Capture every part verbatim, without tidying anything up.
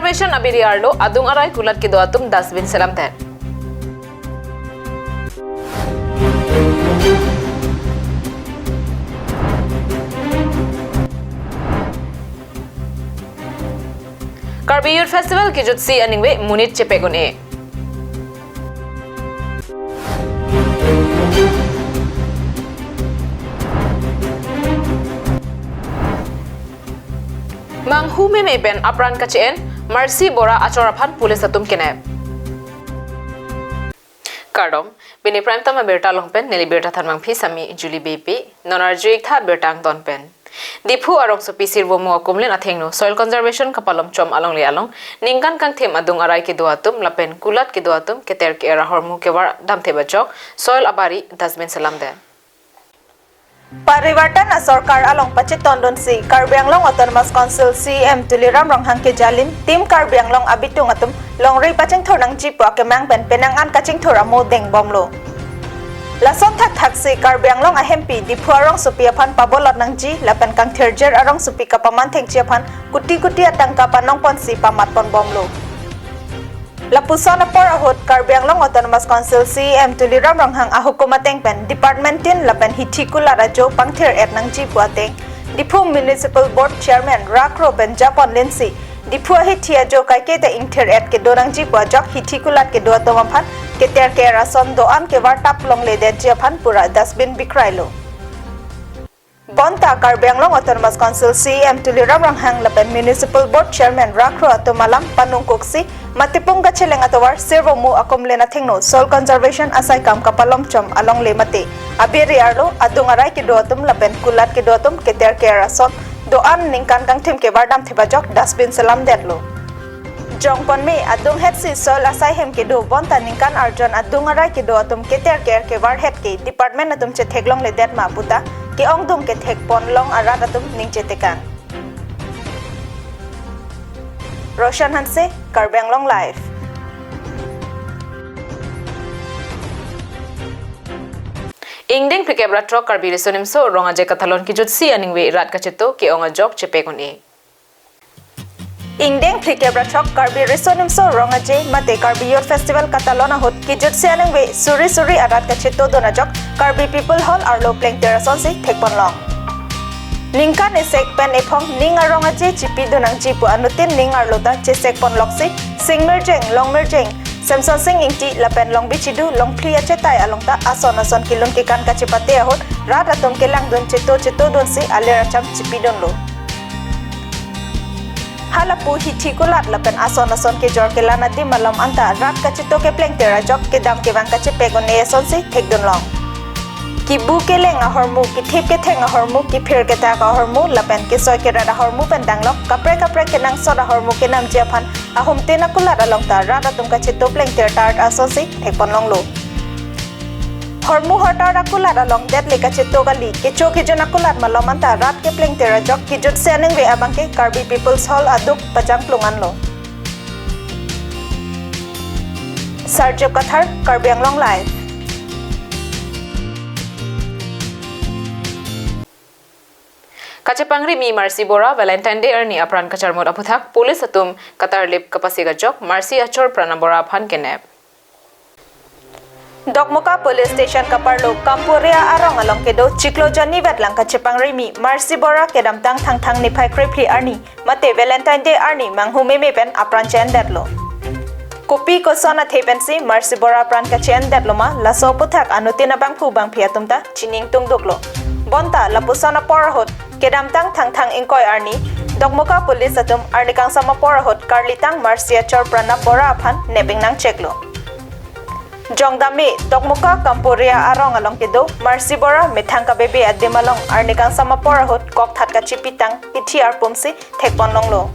Corporation abiri arlo adung arai kulat kedo atum dustbin selamdet. Karbi Youth Festival kejutsi aningve monit chepek un-e. Manghu meme pen apran kache-en, Mercy Bora achor aphan police atum kenep. Kardom, pini Prime Time abirta along pen neli birta thanmangpi Sami Julie Beypi, non arju-ik tha birta angton pen. Diphu arongsopi Sirvomu akumlin athengno Soil Conservation kapalomchom alongle along, ningkan kangthim adung arai kedo atum lapen kulat kedo atum keter ke-er ahormu kevardam thep ajok, soil abari dustbin selamdet. Parivartan asorkar along pachetondunsi Karbi Anglong Autonomous Council C E M Tuliram Ronghang kejalin Team Karbi Anglong abitung atum longri pachingthur nangji pu akemang pen penang an kachingthur amo dengbomlo. Lason thakthaksi Karbi Anglong ahempi Diphu arongsopi aphan pabolot nangji lapen kangthirjir arongsopi kapaman thekji aphan kuti kuti atangka panongponsi pamatponbomlo. Lapuson apor ahut Karbi Anglong Autonomous Council C E M Tuliram Ronghang ahukum ateng pen department tin lapen hithi kulat ajo pangthir-et nangji pu ateng Diphu Municipal Board Chairman rakro pen japonlinsi Diphu ahithi ajo kaiketa ingthir-et kedo nangji pu ajok hithi kulat kedo atum aphan keter ke-er ason do-an kevar tap longledetji aphan pura dustbin bikrailo. Bonta Karbi Anglong Autonomous Council C E M Tuliram Ronghang lapen Municipal Board Chairman rakro atum alam panungkuksi Matipung kacheleng atovar Sirvomu akumlin athengno Soil Conservation asaikam kapalomchom alongle mate abiri arlo adung arai kedo atum lapen kulat kedo atum keter ke-er ason do-an ningkan kangthim kevardam thep ajok dustbin selamdetlo. Jongponme adung hetsi soil asai hem kedo bonta ningkan arjon adung arai kedo atum keter ke-er kevarhet ke department atum chetheklongledet ma puta ke-ongdung kethekponlong arat atum ningje tekang. Roshan Hanse, Karbi Anglong Live. Ingdeng phlikep ra throk Karbi Riso Nimso Rong Aje Kathalon kejutsi aningve rat kacheto ke-ong ajok chepek un-e. Ingdeng phlikep ra throk Karbi Riso Nimso Rong Aje mate Karbi Youth Festival kathalon ahut kejutsi aningve suri suri arat kachetodun ajok Karbi People Hall arlo plengtir asonsi thekponlong. Ningkan esek pen ephong ning arong aje chipidun nangji pu anuttin ning arlo ta chesekponloksi Singmirjeng, Longmirjeng, Semsonsing Ingti lapen Longbichidu, Longphli achetai along ta ason ason kelun kekan kachepate ahut rat atum kelangdun cheto chetodunsi alir acham chipidunlo. Halapu hithi kulat lapen ason ason kejor kelan adim alom anta rat kacheto keplengtir ajok kedam kevang kachepek un-e asonsi thekdunlong. Kibu keleng ahormu, kithip ketheng ahormu, kiphir kethak ahormu lapen kesoi kerat ahormu pen danglok kaprek kaprek kenangsot ahormu kenamji aphan ahumtin akulat along ta rat atum kacheto plengtir tart asonsi thekponlonglo. Hormu hortar akulat along det le kacheto kali, kecho kejun akulat malom anta rat keplengtir ajok kejutsi aningve abangke Karbi People's Hall aduk pajangplung anlo. Sarjep Kathar, Karbi Anglong Live. Kachepangrimi Mercy Bora Valentine Day arni apran kacharmut aputhak police atum katarlip kapasik ajok Mercy achor Prana Bora aphan kenep. Dokmoka Police Station kaparlo Kampuria arong along kedo chiklo jonni vetlang kachepangrimi Mercy Bora kedamtang Thangthang niphai krephli arni mate Valentine Day arni manghu meme pen apran che-endetlo. Kopi koson athe pensi Mercy Bora apran kache-endetlo ma, laso aputhak anuttin abangphu bangphi atum ta chiningtungduklo. Bonta lapuson apor ahut kedamtang Thangthang ingkoi arni Dokmoka Police atum arni kangsam apor ahut karlitang Mercy achor Prana Bora aphan nep-ingnangcheklo. Jongdame Dokmoka Kampuria arong along kedo Mercy Bora methang kabebe adim along arni kangsam apor ahut kokthat kachipitang hithi arpumsi thekponlonglo.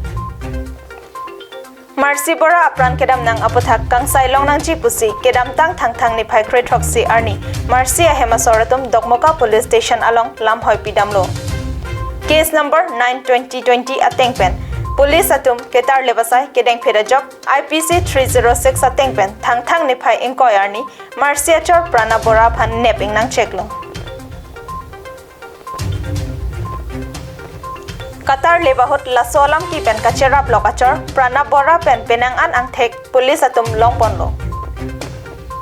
Mercy Bora apran kedamnang aputhak kangsai longnangji pusi kedamtang Thangthang niphai krethroksi arni Mercy ahem asor atum Dokmoka Police Station along lamhoi pidamlo. Case number nine twenty twenty ateng pen police atum ketarlip asai kedengphet ajok I P C three zero six ateng pen Thangthang niphai ingkoi arni Mercy achor Prana Bora aphan nep-ingnangcheklo. Katar leba ahut laso alam kepi pen kacherap lok achor Pranab Bora pen penang an angthek police atum longponlo.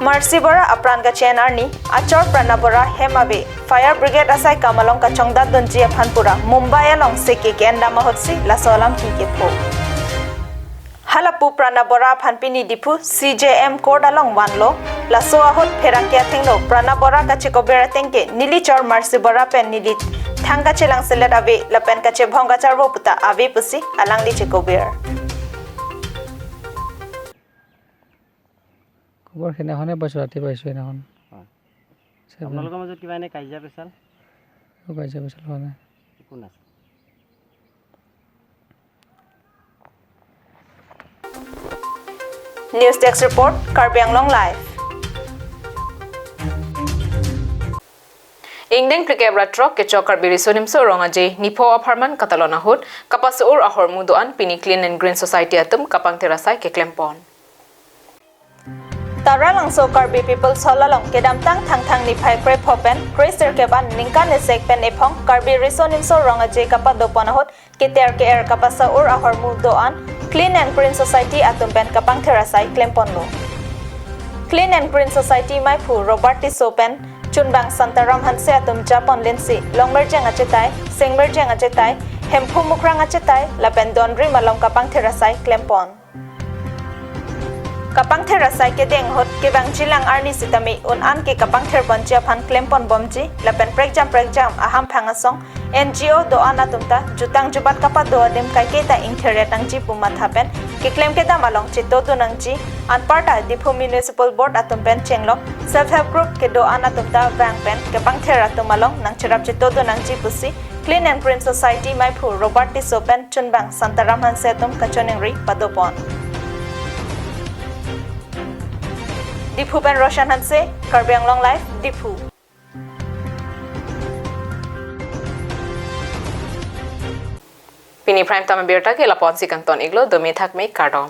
Mercy Bora apran kache-en arni achor Pranab Bora hem ave fire brigade asai kam along kachongdat dunji aphan pura Mumbai along seke ke-endam ahutsi laso alam kepi kepho. Halapu Pranab Bora aphan pini Diphu C J M court along vanlo. Laso ahut pherangke athengno Pranab Bora kachekober ateng ke neli chor Mercy Bora pen neli thang kachelang selet ave lapen kachebhong kacharvo puta ave pusi alangli chekober. খবৰ সেইদিনাখনে পাইছোঁ, ৰাতি পাইছোঁ সেইদিনাখন। হয়। ছেভেন। আপোনালোকৰ মাজত কিবা এনে কাজিয়া পেচাল? একো কাজিয়া পেচাল হোৱা নাই। একো নাই। News Desk Report, Karbi Anglong Live. Ingdeng phlikep ra throk kechok Karbi Riso Nimso Rong Aje nipho apharman katalon ahut kapasur ahormu do-an pini Clean and Green Society atum kapangthir asai keklempon. Taralangso Karbi People's Hall along kedamtang Thangthang niphai krepho pen kresirkep an ningkan esek pen ephong Karbi Riso Nimso Rong Aje kapadopon ahut keter ke-er kapasur ahormu do-an Clean and Green Society atum pen kapangthir asai klemponlo. Clean and Green Society maiphu Robert Tisso pen chunbang Santaram Hanse atum japon lensi longmerjang achetai, sengmerjang achetai, hemphu mukrang achetai lapen donrim along kapangthir asai klempon. Kapangthir asai kedeng ahut kevangjilang arni sitame un-an ke kapangthir ponji aphan klempon bomji lapen prekjam prekjam ahamphang asong N G O do-an atum ta jutang jubat kapado adim kaiketa ingthir nangji pu matha pen keklem kedam along chetodun nangji, anparta Diphu Municipal Board atum pen chenglok self help group kedo-an atum ta vang pen kepangthir atum along nangcherap chetodun nangji pusi Clean and Green Society maiphu Robert Tisso pen chunbang Santaram Hanse atum kachoningri padopon. Diphu pen Roshan Hanse, Karbi Anglong Live, Diphu. Pini Prime Time abirta ke lapu-ansi kangton-iklo, dome thakme, kardom.